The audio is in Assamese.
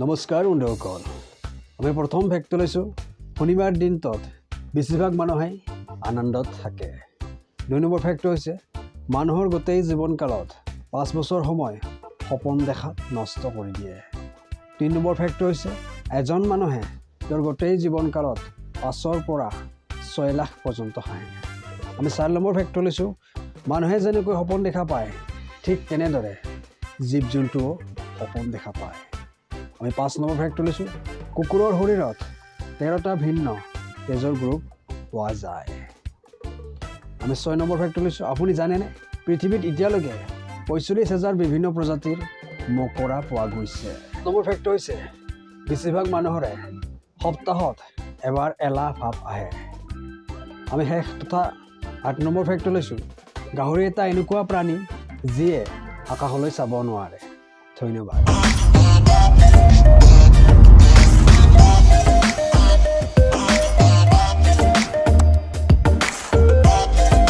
নমস্কাৰ বন্ধুসকল, আমি প্ৰথম ফেক্টটো লৈছোঁ, শনিবাৰ দিনটোত বেছিভাগ মানুহেই আনন্দত থাকে। 2 নম্বৰ ফেক্টটো হৈছে, মানুহৰ গোটেই জীৱনকালত 5 বছৰ সময় সপোন দেখাত নষ্ট কৰি দিয়ে। 3 নম্বৰ ফেক্টটো হৈছে, এজন মানুহে তেওঁৰ গোটেই জীৱনকালত 5ৰ পৰা 6 লাখ পৰ্যন্ত হাঁহে। আমি 4 নম্বৰ ফেক্টটো লৈছোঁ, মানুহে যেনেকৈ সপোন দেখা পায়, ঠিক তেনেদৰে জীৱ জন্তুও সপোন দেখা পায়। আমি 5 নম্বৰ ফেক্টটো লৈছোঁ, কুকুৰৰ শৰীৰত 13টা ভিন্ন তেজৰ গ্ৰুপ পোৱা যায়। আমি 6 নম্বৰ ফেক্টটো লৈছোঁ, আপুনি জানেনে পৃথিৱীত এতিয়ালৈকে 45,000 বিভিন্ন প্ৰজাতিৰ মকৰা পোৱা গৈছে? নম্বৰ ফেক্টটো হৈছে, বেছিভাগ মানুহৰে সপ্তাহত এবাৰ এলাহ ভাৱ আহে। আমি শেষ তথা 8 নম্বৰ ফেক্টটো লৈছোঁ, গাহৰি এটা এনেকুৱা প্ৰাণী যিয়ে আকাশলৈ চাব নোৱাৰে। ধন্যবাদ।